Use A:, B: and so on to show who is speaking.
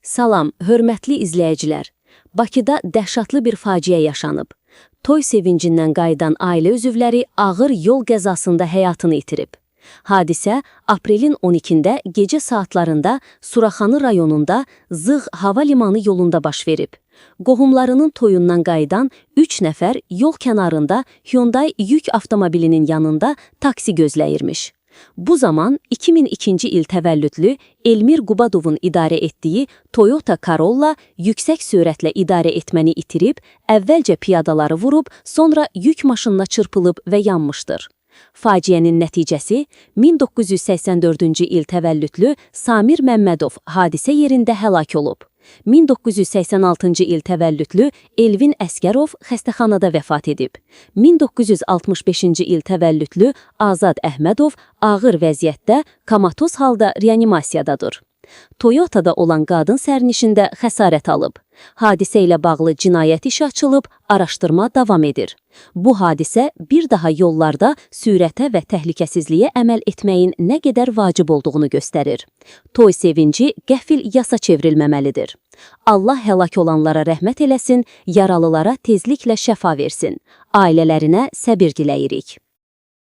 A: Salam, hörmətli izləyicilər. Bakıda dəhşətli bir faciə yaşanıb. Toy sevincindən qayıdan ailə üzvləri ağır yol qəzasında həyatını itirib. Hadisə aprelin 12-də gecə saatlarında Suraxanı rayonunda Zığ hava limanı yolunda baş verib. Qohumlarının toyundan qayıdan 3 nəfər yol kənarında Hyundai yük avtomobilinin yanında taksi gözləyirmiş. Bu zaman 2002-ci il təvəllüdlü Elmir Qubadovun idarə etdiyi Toyota Corolla yüksək sürətlə idarə etməni itirib, əvvəlcə piyadaları vurub, sonra yük maşınına çırpılıb və yanmışdır. Faciənin nəticəsi 1984-cü il təvəllüdlü Samir Məmmədov hadisə yerində həlak olub. 1986-cı il təvəllüdlü Elvin Əskərov xəstəxanada vəfat edib. 1965-ci il təvəllüdlü Azad Əhmədov ağır vəziyyətdə komatoz halda reanimasiyadadır. Toyotada olan qadın sərnişində xəsarət alıb. Hadisə ilə bağlı cinayət işi açılıb, araşdırma davam edir. Bu hadisə bir daha yollarda sürətə və təhlükəsizliyə əməl etməyin nə qədər vacib olduğunu göstərir. Toy sevinci qəfil yasa çevrilməməlidir. Allah həlak olanlara rəhmət eləsin, yaralılara tezliklə şəfa versin. Ailələrinə səbir diləyirik.